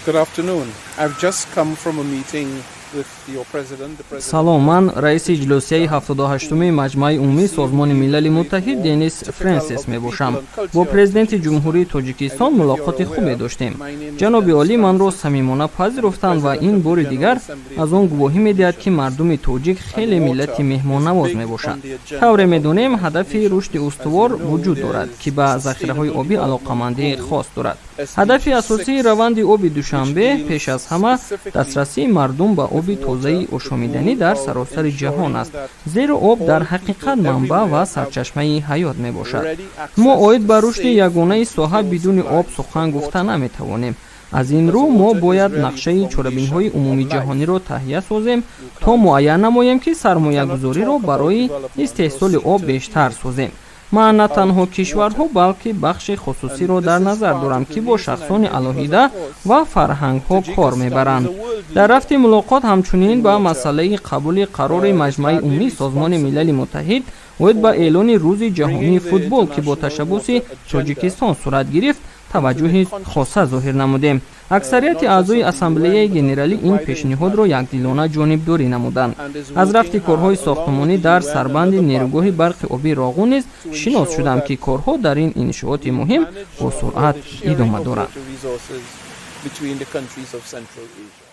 Good afternoon. I've just come from a meeting with your president, the president. Салом, ман раиси иҷлосияи 78-уми Маҷмааи Умумии Созмони Милали Муттаҳид Денис Френсис мебошам. Бо Президенти Ҷумҳурии Тоҷикистон мулоқоти хубе доштем. Ҷаноби олӣ манро самимона пазируфтанд ва ин бори дигар аз он гувоҳӣ медиҳад, ки мардуми тоҷик хеле миллати меҳмоннавоз мебошад. Тавре медонем, ҳадафи рушди устувор вуҷуд дорад, ки ба захираҳои обӣ алоқамандии хос дорад. Ҳадафи асосии раванди оби Душанбе пеш аз ҳама дастрасии мардум ба оби тозаи ошомиданӣ дар саросари ҷаҳон аст, зеро об дар ҳақиқат манбаъ ва сарчашмаи ҳаёт мебошад. Мо оид ба рушди ягонаи соҳа бидуни об сухан гуфта наметавонем. Аз ин рӯ мо бояд нақшаи чорабиниҳои умумиҷаҳониро таҳия созем, то муайян намоем, ки сармоягузориро барои истеҳсоли об бештар созем. Ман на танҳо кишварҳо, балки бахши хусусиро дар назар дорам, ки бо шахсони алоҳида ва фарҳангҳо кор мебаранд. Дар рафти мулоқот ҳамчунин ба масъалаи қабули қарори Маҷмааи Умумии Созмони Милали Муттаҳид оид ба эълони Рӯзи ҷаҳонии футбол, ки бо ташаббуси Тоҷикистон сурат гирифт, таваҷҷӯҳи хоса зоҳир намудем. Аксарияти аъзои Ассамблеяи Генералӣ ин пешниҳодро якдилона ҷонибдорӣ намуданд. Аз рафти корҳои сохтмонӣ дар сарбанди нерӯгоҳи барқи обии Роғун низ шинос шудам, ки корҳо дар ин иншооти муҳим бо суръат идома доранд. Between the countries of Central Asia.